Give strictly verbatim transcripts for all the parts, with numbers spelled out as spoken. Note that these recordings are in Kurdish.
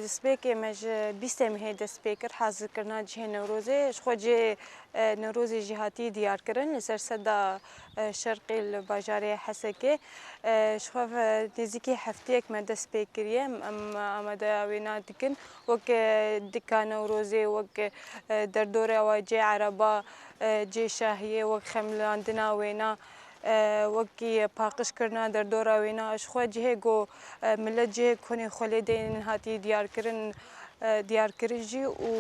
Destpêkê me ji bîstê mehê dest pê kir hazirkirina cihê Newrozê. Ji xwe cihê, e, Newrozê jî hatî diyarkirin li ser seda, e, şerqê li bajarê Hesekê. E, ji xwe ve nêzîkî heftiyek me dest pê kiriye. Em, em amadeya wêna dikin. Wek, e, dika Newrozê, wek, e, derdora wa cihê ereba, e, cihê şahiyê, wek xemlandina wêna, e, wekî paqijkirina derdora wêna. Ji xwe cihê ku, e, millet cihê konê xwe lê deynin hatî diyarkirin, e, diyarkirin jî û,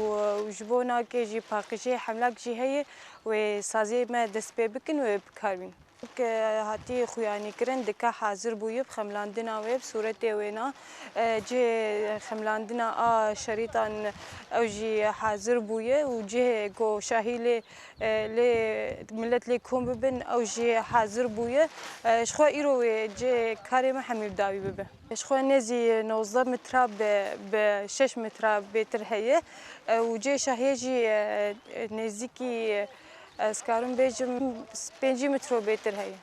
û ji bo nakê jî paqijê hemlak jî heye wê saziyê me dest pê bikin wê bikarîn. Wek, e, hatî xuyanîkirin dika hazir bûye bi xemlandina wê bi sûretê wêna, e, cihê xemlandina a şerîtan ew jî hazir bûye û cihê ku şahî lê, e, lê millet lê kom bibin ew jî hazir bûye. E, ji xwe îro wê cihê karê me hemî bi dawî bibe. Ji xwe nêzî nozdeh metre bi, bi şeş metre bêtir heye. E, û cihê şahiyê jî, e, nêzîkî, e, ez karim bêjim pêncî metro bêtir heye.